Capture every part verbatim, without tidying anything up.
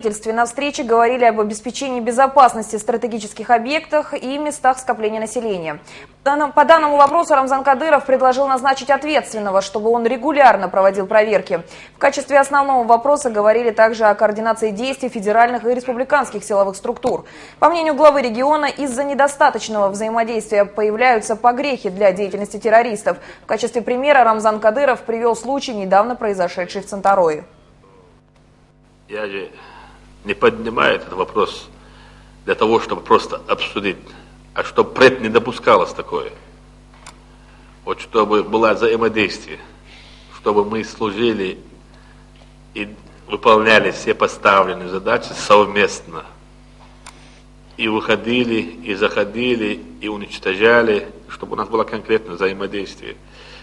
правительстве. На встрече говорили об обеспечении безопасности стратегических объектах и местах скопления населения. По данному, по данному вопросу Рамзан Кадыров предложил назначить ответственного, чтобы он регулярно проводил проверки. В качестве основного вопроса говорили также о координации действий федеральных и республиканских силовых структур. По мнению главы региона, из-за недостаточного взаимодействия появляются погрехи для деятельности террористов. В качестве примера Рамзан Кадыров привел случай, недавно произошедший в Центарое. Я же не поднимаю этот вопрос для того, чтобы просто обсудить, а чтобы пред не допускалось такое. Вот чтобы было взаимодействие, чтобы мы служили и выполняли все поставленные задачи совместно. И выходили, и заходили, и уничтожали, чтобы у нас было конкретное взаимодействие.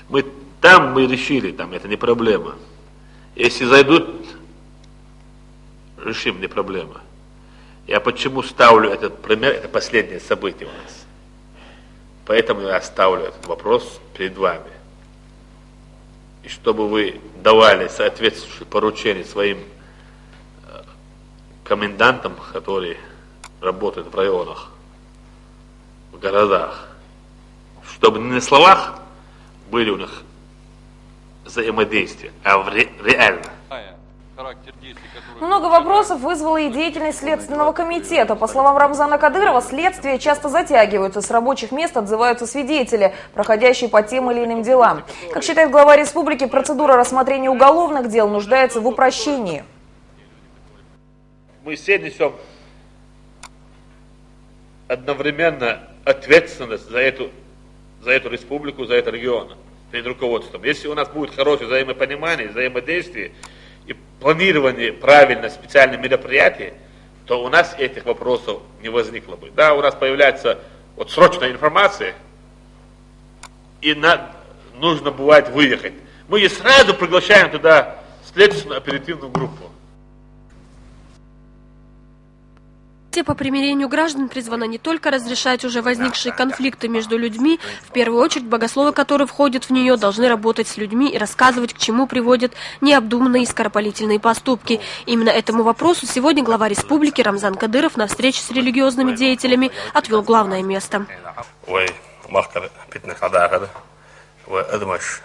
Мы там мы решили, там это не проблема. Если зайдут, решим, не проблема. Я почему ставлю этот пример, это последнее событие у нас. Поэтому я ставлю этот вопрос перед вами. И чтобы вы давали соответствующие поручения своим э, комендантам, которые работают в районах, в городах, чтобы не на словах были у них взаимодействия, а в ре- реально. Много вопросов вызвала и деятельность Следственного комитета. По словам Рамзана Кадырова, следствия часто затягиваются. С рабочих мест отзываются свидетели, проходящие по тем или иным делам. Как считает глава республики, процедура рассмотрения уголовных дел нуждается в упрощении. Мы все несем одновременно ответственность за эту, за эту республику, за этот регион перед руководством. Если у нас будет хорошее взаимопонимание, взаимодействие и планирование правильно специальных мероприятий, то у нас этих вопросов не возникло бы. Да, у нас появляется вот срочная информация, и на, нужно бывает выехать. Мы и сразу приглашаем туда следственную оперативную группу. Комиссия по примирению граждан призвана не только разрешать уже возникшие конфликты между людьми, в первую очередь богословы, которые входят в нее, должны работать с людьми и рассказывать, к чему приводят необдуманные и скоропалительные поступки. Именно этому вопросу сегодня глава республики Рамзан Кадыров на встрече с религиозными деятелями отвел главное место. Ой, махкар, питнек адаахар, ой, адамаш,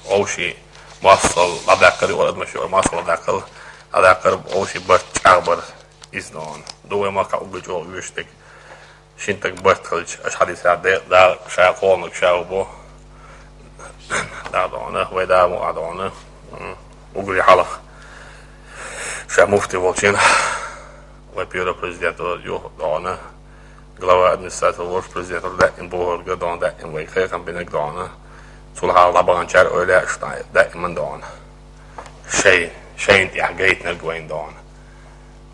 овши, масал адаахар, ой, адамаш, ой, масал адаахар, адаахар, овши, барт, чагбар, изнон. Дуой махкар, угу, чо, уштек. Шинтак барт, халч, аш хадиса, да, ша, холнук, ша, убо. Да, дона, вай, да, му, адона. Угу, халах. Ша муфти волчен. Вай, пиора президент, ё, дона. Глава администрации волш президент, да, им бохорга, дона, да, им вай, хай, камбинек, дона. Сулха, лабаган, чар, ойла, шта, да, им, дона. Шей, шейн, я, гейтнер, гвайн, дона.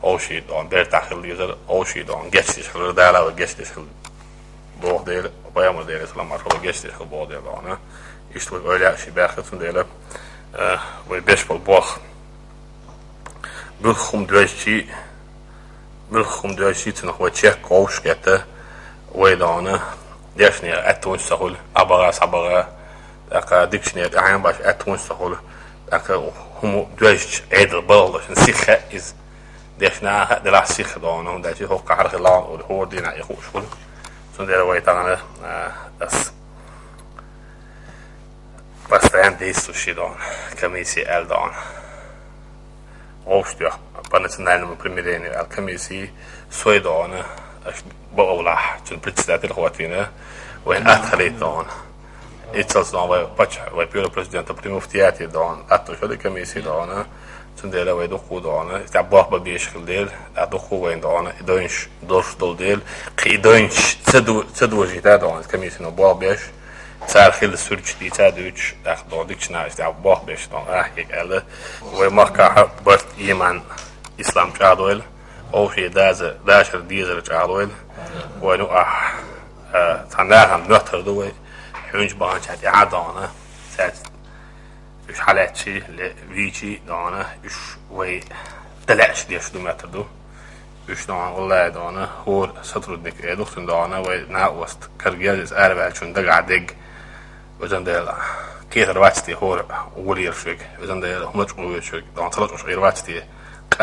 Овши дон, бертахил дизер, овши дон, гечтиш хил, дала ва гечтиш хил. Бог дел, баяму дел, саламар хил, гечтиш хил, Бог дел, дона. Ишту ойла ши бяхи цун дела. Э, вай беш пол бог. Бюрхум дойчи, бюрхум дойчи цун хва чек овш кета, вай дона. Дешни атунш сахул, абага, сабага. Така дикшни, ахян баш атунш сахул. Така хуму дойч эдл балдаш, сиха из. Дешна, дела сиха дона, хум дачи хокка хархи лаун, ур хор дина, ихуш хул. Цун дела вай тагана, э, дас. Постоянно действующий дон, комиссия эл дон. Общество по национальному примирению эл комиссии сой дон, бо овлах, цун председатель хватина, вен атхалит дон. Ицал сон вай пач, вай пиора президента при муфтияте дон, атту шоди комиссии дон, цун дела вай духу дон, та бах ба беш хил дел, а духу вай дон, и донш, дош дол дел, ки и донш, цеду, цеду жита дон, комиссии но бах беш, цар хил сурч ди, цар дуч, ах, дон, дикчна, та бах беш дон, ах, як эле, вай махка барт иман, ислам чадойл, овши даза, дашар дизар чадойл, вай ну, ах, э, цанахам нотар ду вай, хунч бан чат, я дона, цат, уш халячи, ле, вичи, дона, уш вай, далаш деш ду метр ду. Уш дона, валлай дона, хор сотрудник, э, духтун дона, вай на ост, каргез, арвалчун, дага дег. Өзен дела. Кетер вачти хор, улир шуг. Өзен дела, хумач улир шуг. Дона, цалач уш ир вачти.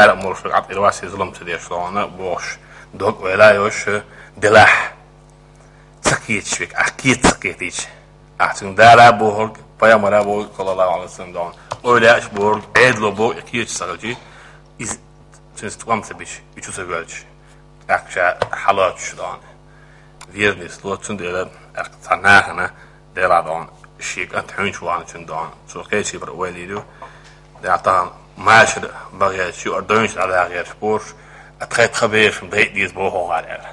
Ара молуш ӀатӀира васи зулам ца деш дона, бохуш, дог ойла йош, делахь. Ца кхеташ век, ахь кхета ца кхетийча. Ахь цуьнга Дала бохург, пайхамара бохург, саллаллаху алейхи ва саллям, дона. Ойла еш бохург, Ӏедало бохург, и кхеташ ца хилча, иза цуьнца тӀом ца бича, и чу ца воьлча, тӀаккха ша хьалоцуш дона. Верность ло, цундела, ахь цхьа нахана, Дела дона, ши кӀант хьуьнчу вахана цуьнан дона. Цо кхечи бара ойла йийр ю. Дела тахана машар багӀерчу, ор дойнаш дӀадагӀерчу бош, а тхай тха бешам дайта деза боху гӀар аьлла.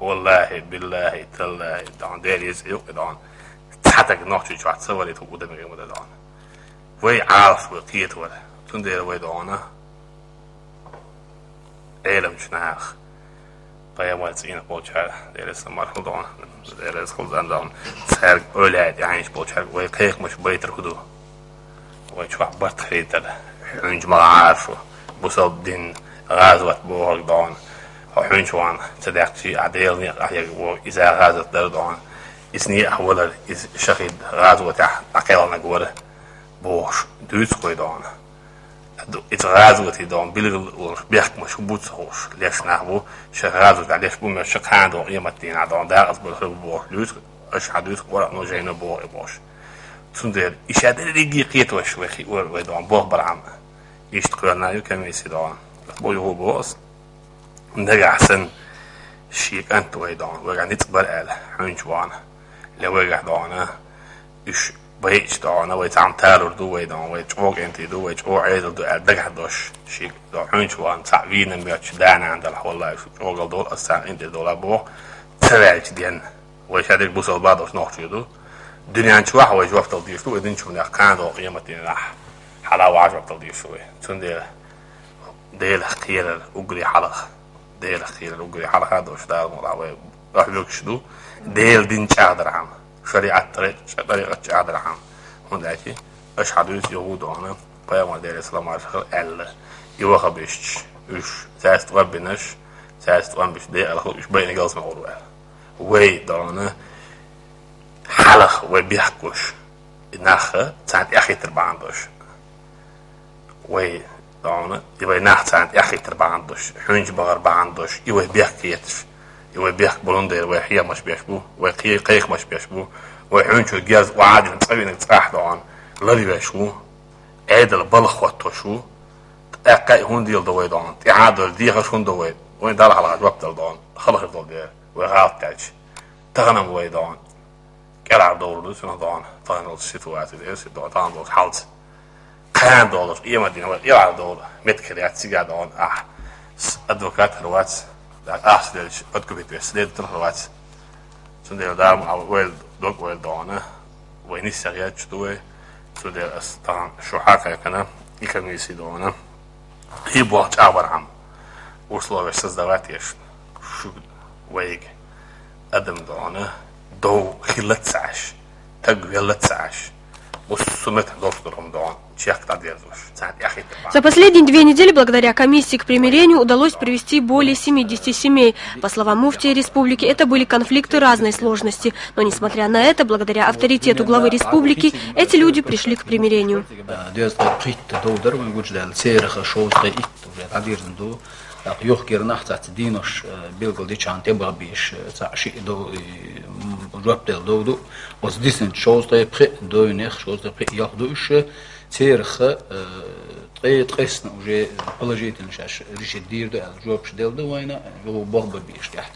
Валлахи, биллахи, таллахи, дона, Дела еза юкъа дона. Цхьа таг нохчий чохь ца валийта хӀу удамиг ма да дона. Вай Ӏалаш вай кхетавара. Цундела вай дона. Ӏеламчу наха, пайхамар цӀийнах болчара, Делера салам мархал дона, Делера хазан дона, цаьрга ойла яйта хьайнаш болчара, вай кхайкхамаш байтар хӀу ду? Вай чохь барт хилийтар, хьуьнчу ма гӀаршу, бусалба дин, гӀазот бохург дона. Хьо хьуьнчу ван ца даьккхачи, а Делан некъа ахьега вогӀу, иза гӀазот дара дона. Иза некъа валар, иза шахид гӀазотехь дӀакхелханаг вара, бохуш, дуьйцу кхой дона. Ду-, иза гӀазоте дона, билгал волуш, бехкамаш хӀу бу ца хууш, леш нах бу, ша гӀазот дӀа леш бу, мел ша кхана догӀу къематдийнахь дона, дакъаза бара хир бу бохуш, дуьйцу, аша хьан дуьйцу, Къуръано жайно боху и бохуш. Цундела, и ша дерриге кхетош вай хи-, вай, вай дона, боху бархьама. Иштта кхоьллина ю комисси дона. Бо юху боху ас. Нагахь санна, ши кӀант вай дона, вайгахь ницкъ бара аьлла, хьуьнчу вахана. Ле вайгахь дона, уьш байча дона, вай цхьаьна талур ду, вай дона, вай чӀогӀа кӀентий ду, вай чӀогӀа Ӏедал ду аьлла дагахь дош, ши дона хьуьнчу ван цхьаъ вийна моьттуш да-нана делахь, валлахи, шу чӀогӀал долу, ас царна кӀентий долу боху, ца ваьлча денна. Вай ша дерг бусалба долуш нохчий ду. Дуьнен чохь вай жоп дала дезаш ду, вай динчунах кхана догӀу къематдийнахь хьала ван жоп дала дезаш ду вай. Цундела Делах кхерар уггаре хьалха. Делах кхерар уггаре хьалха долуш Дала мукъ лахь вай охьавуьгуш ду. Делан дин чӀагӀдархьама, шариӀат тӀари-, тӀарикъат чӀагӀдархьама. ХӀунда аьлча аша хьан дуьйцу юху дона, пайхамар Делера салам маршал аьлла, и ваха бишча, уьш, цаьрца тӀом бинаш, цаьрца тӀом беш декъала хила уьш байина галсамагӀур ву аьлла. Вай дона, хьалха вай бехкош, и нах царна тӀаьхьахӀиттар бахьана долуш. Вай, дона, и вай нах царна тӀаьхьахӀиттар бахьана долуш, хьуьнчу бахар бахьана долуш, и вай бехк кхеташ, и вай бехк болун дела, вай хьехамаш беш бу, вай кхе-, кхайкхамаш беш бу, вай хьуьнчу герз охьадина цӀа винарг цӀахь дона, ларвеш ву, Ӏедал балха хӀоттош ву, тӀаккха и хӀунда дийла до вай дона, тӀаьхьа долу дехаш хӀунда до вай, вайн Далла хьалха жоп дала дона, хала хир долу дела, вай гӀалат даьлча. Тахана-м вай дона. КӀелхьардовр ду цунах дона, тахана долчу ситуаци, эсир дона, тахана долчу хьалца. Кхана долуш, къематдийнахь вай кӀелхьардовр, меттиг хир яц цигахь дона, ахь, с-, адвокат хир вац, дакъа ахча делча, откупить веш, следователь хир вац. Цундела Дала ма-, а, вай дог вай дона, вай нисса гӀерташ ду вай, цундела ас тахана шу хьакхайкхина, и комисси дона. И боху чӀагӀбархьама, условия создавать еш, шу вайга адам дона, дов хилла ца Ӏаш, таг велла ца Ӏаш, массо а меттехь долуш долу хӀума дона, чехка дӀадерзош, царна тӀаьхьахӀиттар бахьана. За последние две недели, благодаря комиссии к примирению, удалось привести более семидесяти семей. По словам муфтия республики, это были конфликты разной сложности. Но, несмотря на это, благодаря авторитету главы республики, эти люди пришли к примирению. Э, дезткъе пхийтта дов дара вайн гучудаьлла, церах шовзткъе итт уже дӀадирзина ду. ТӀаккха юхкера нах цаца дийнош, э, билгал дичахьана тӀебаха бийш, э, цхьаъ шиъ дов, и, м, жоп делла дов ду. Оцу дисинчу шовзткъе пхиъ дойнех, шовзткъе пхиъ ялх ду уьш, э, церах, э, ткъе ткъесна уже положительно шаьш решить дийр ду аьлла, жопаш делла ду вайна, юха бохба бийш тӀехь.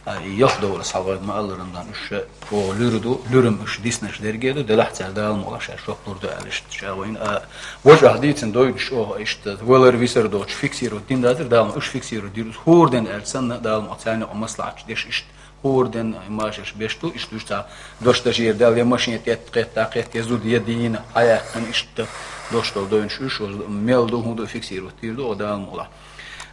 А, и ялх довла схьавайна ма-алла, Рамзан, уьш чӀогӀа луьра ду, луьра-м уьш диснарш дерриге ду, делахь цара Дала мукъ лахь шаьш жоп лур ду аьлла иштта ша вайна. А, важа ахь дийцина дойдуш чӀогӀа иштта, валар висар доцуш фиксировать дина дацара, Дала ма уьш фиксировать дийр ду. ХӀора ден аьлла санна, Дала ма царна юкъа маслахьатчу деш иштта, хӀора ден машарш беш ду, иштта уьш цхьа дош дашера Дала, я машин тӀетта кхетта, кхетта, я зуда, я дийна, хьаяьккхина иштта дош долу дойнаш уьш, мел ду, хӀун ду фиксировать дийр ду, оха Дала мукъ лахь.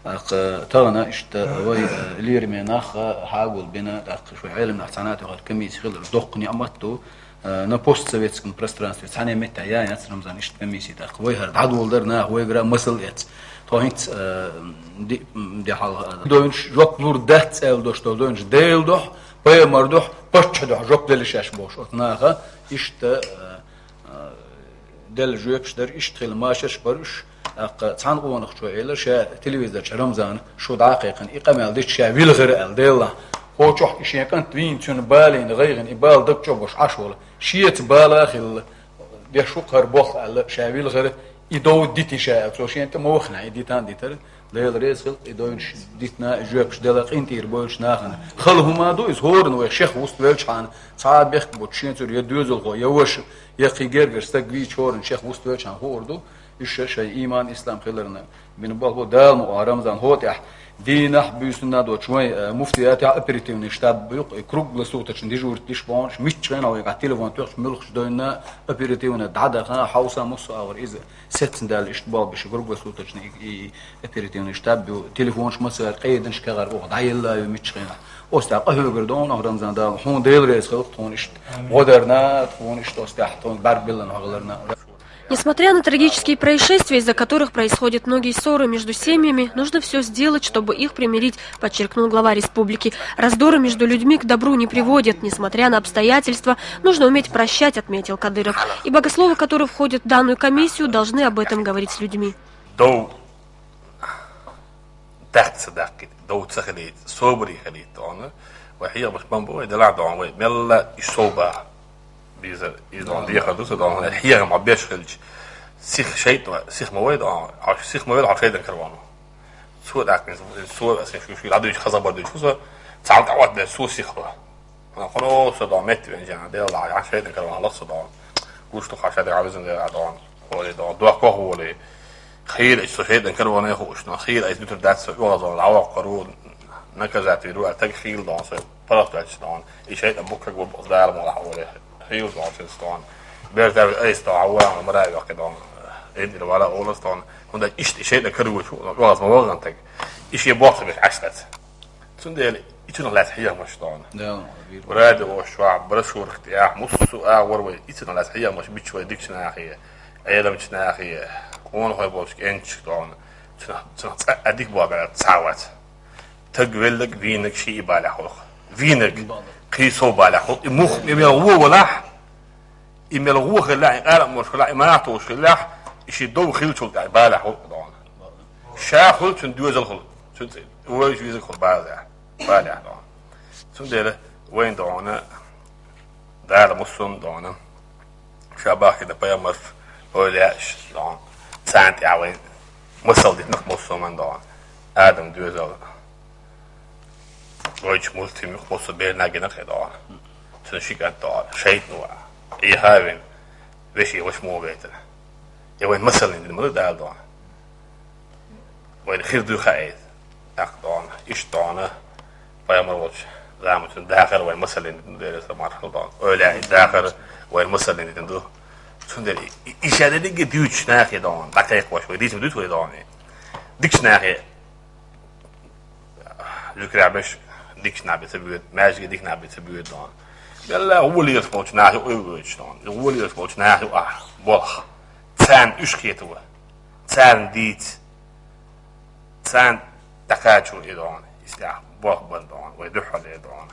ТӀаккха тахана иштта вай, э, лераме нах хьагулбина, тӀаккха шуьга Ӏеламнах цхьана а тохар комисси хилар доккха ниъмат ду. Э, на постсоветском пространстве цхьана а меттехь ян яц, Рамзан, иштта комисси, тӀаккха вай хӀара дӀадоладар нах вайгара масал эц. Тхо хӀинца, э, ди-, м, ди хьалха, э, дойнаш жоп лур дац аьлла дош долу дойнаш Делан дуьхьа, пайхамар дуьхьа, паччахь дуьхьа жоп дели шаьш бохуш оцу наха иштта, э, э, Делла жоьпаш дара, иштта хилла машарш бара уьш. ТӀаккха цхьана къонахчо элира, ша телевизор чу Рамзана шу дӀакхайкхина, и къамел дича ша вилхира аьлла, Деллахь. Хьо чохь и шен кӀант вийна, цуьнан балийна, гӀайгӀина, и бала даг чу бош Ӏаш волу. Шеца бала а хилла, деш ву кхара болх аьлла, ша вилхира, и дов дити ша аьлла. Цо шен тӀе ма вахана, и дитан дитара. Дела реза хилла, и довнаш дитина, и жоьпаш дела къинтӀера бойлуш нахана. Хала хӀума ду иза хӀорана вай шех вуст велчхьана, цхьа а бехк боцуш шен цуьра я доьзалхо, я ваша, я кхин гергара стаг вийча хӀорана шех вуст велчхьана хуур ду, уьш шайн иман, ислам хиларна бина болх бу. Дала мукъ лахь, Рамзан, хӀокху тӀехь дийнахь а, буьйсанна а доцуш вайн, э, муфтиятехь оперативный штаб бу юкъа, и круглосуточный дежурство деш бохьуш, мичча хенахь вайгахь телефон тоьхча муьлххачу девнна оперативно дӀадаха, хьовса, муссо а агӀор иза сецна даьлла иштта болх беш круглосуточный и, и оперативный штаб ю, телефонаш массара къеданаш кагӀар оха дӀаелла ю мичча хенахь. Оцу тӀехь къахьоьгур ду хьуна, Рамзан, Дала хьуна Дела реза хилла тхуна иштта гӀо дарна, тхуна иштта оцу тӀехь тхуна бӀаьрг биллина хьо хиларна. Несмотря на трагические происшествия, из-за которых происходят многие ссоры между семьями, нужно все сделать, чтобы их примирить, подчеркнул глава республики. Раздоры между людьми к добру не приводят, несмотря на обстоятельства, нужно уметь прощать, отметил Кадыров. И богословы, которые входят в данную комиссию, должны об этом говорить с людьми. Дов даккха ца даккхийта, дов ца хилийта, собаре хилийта дона. Вай хьехамаш бан бу вай, делахь дона вай, мелла и собар. Безар, и дона дехар ду ца дона, хьехам хьо беш хилча, сих шайтӀа, сих ма вай дона, хьо сих ма вай, хьо шайтӀан кара ван. Цо даккхийна, цо аса шу, шу, дӀадуьйчу хаза бар дуьйчу, цо цхьаьна тӀаӀотта беш, цо сих бан. Хьуна хӀоро со дон метта вен жана, Делла, ахь шайтӀан кара ван лахса дон. Гуш ду хьан шайтӀан кара ван дон. Оле дон, дохко оле. Хийра иш со шайтӀан кара ван хууш, но хийра иш битур дац со, ола зон, лавок кару, наказать виру, а так хийла дон, со парахтач дон. И шайтӀан букка губ, Дала мо лахь оле. Хийла дон, сес дон. Бер дав айс дон, ава, мара вакки дон. Эндир вала олас дон. ХӀунда ишт и шайтӀан кара вуч, ола зон ваган так. Иши бохса беш аштац. Цундела и цунах лаьцна хьехамаш дона. Да, вир. Радиош чохь, брошюрах тӀехь, муссу а вар вай, и цунах лаьцна хьехамаш бича вай дикачу нахе, Ӏеламчу нахе, къонахой болчу кӀенташка дона. Цунах, цунах цкъа а дика боху ца вац. Таг веллаг, вийнаг ши и балехь хьулах. Вийнаг, кхий сов балехь хьулах. И мух, и мел гӀо валахь, и мел гӀо хилла, и къарамаш хилла, и матош хилла, и ши дов хилчул тӀаьхьа балехь хьулах дона. Ша хуьлу цуьнан доьзал хуьлу. Цуьнан цӀе-, вевза веза хуьлу база. Балехь дона. Цундела вайн дона, Дала муссум дона. Ша бахкина пайхамарш, ойла яаш дона. Царна тӀехь вайн масал дитнах муссуман дона. Адам доьзал. Гойчу мультфильмах муссу берна гина кхе дона. Цуьнан ши кӀант дона. ШайтӀано а. Эхавин. Веши ваша мо гайтина. Я вайн масалин дина ма ду Дала дона. Вайн хир дуй хаийта. ТӀаккха дона, иштта дона, пайхамар волчу заманчун дахар вайн масалин дина ду, дера са мархал дона. Ойла и дахар вайн масалин дина ду. Цундела и, и, и ша дерриге дуьйцуш нахе дона, дӀакхайкхош вай, дийцам дуьйцу вай дона. Дикачу нахе зуькрехь беш дикачу нахе ца боьду, маьждиге дика нахе ца боьду дона. Мелла гӀолераш болчу нахе ойла воьдуш дона. ГӀолераш болчу нахе а болх. Царна уьш кхета вай. Царна дийца. Царна дӀакхачо и дона, иза тӀехь болх бан дона, вай дуьххьал и дона.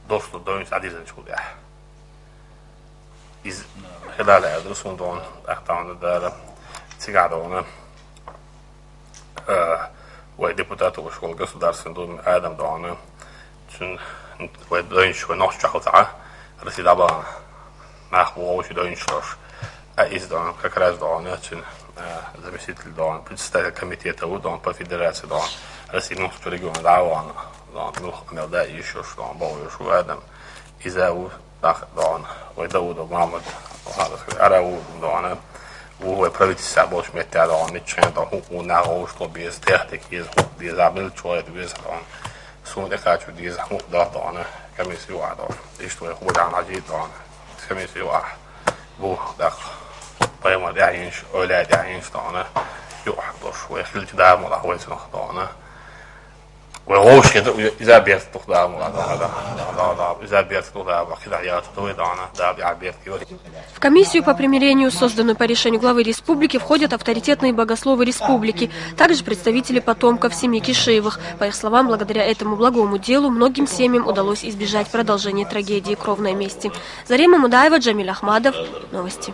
Досту дойнаш Ӏадирзанчул тӀехь. Иза хила лаьа ду суна дона, тӀаккха дона дара. Цигахь дона, а, вай депутат волуш волу Государственный Думин Адам дона. Цуьнан вай дойнаш, вай нохча чохь ца Россия дӀабахана. Нах бу вовши дойнаш лош. А иза дона, как раз дона, цуьнан, а, заместитель дона, председатель комитета ву дона, по федерации дона. Россия муьлххачу региона дӀа а вахана, дона, муьлхха мел да йиш йолуш дона, бохуш ву Адам. Иза ву, тӀаккха дона, вай Даудов Махьмад, ара ву дона. Ву вай правительство болуш метта дона, миччахьа дона, хӀун, хӀун нах вовшахо беза, техника еза, хӀун деза, мил чуьра веза дона. Суна тӀекхачо деза, хӀун даха дона, комиссия юкъахь дона. Иштта вай Худаан хьажийта дона. Комиссия юкъахь. Бу, даккха. Пайхамар тӀаьхьа йинаш, ойла тӀаьхьа йинаш дона. Юкъахь долуш, вай хилча дама лахь, вай цунах дона. Вай гӀовшахе ду, иза берта тух дама лахь, дона, дона, дона, иза берта тух дама лахь, кхидӀа яц ду вай дона, да, тӀаьхьа берта йо. В комиссию по примирению, созданную по решению главы республики, входят авторитетные богословы республики, также представители потомков семьи Кишиевых. По их словам, благодаря этому благому делу многим семьям удалось избежать продолжения трагедии кровной мести. Зарема Мудаева, Джамиль Ахмадов. Новости.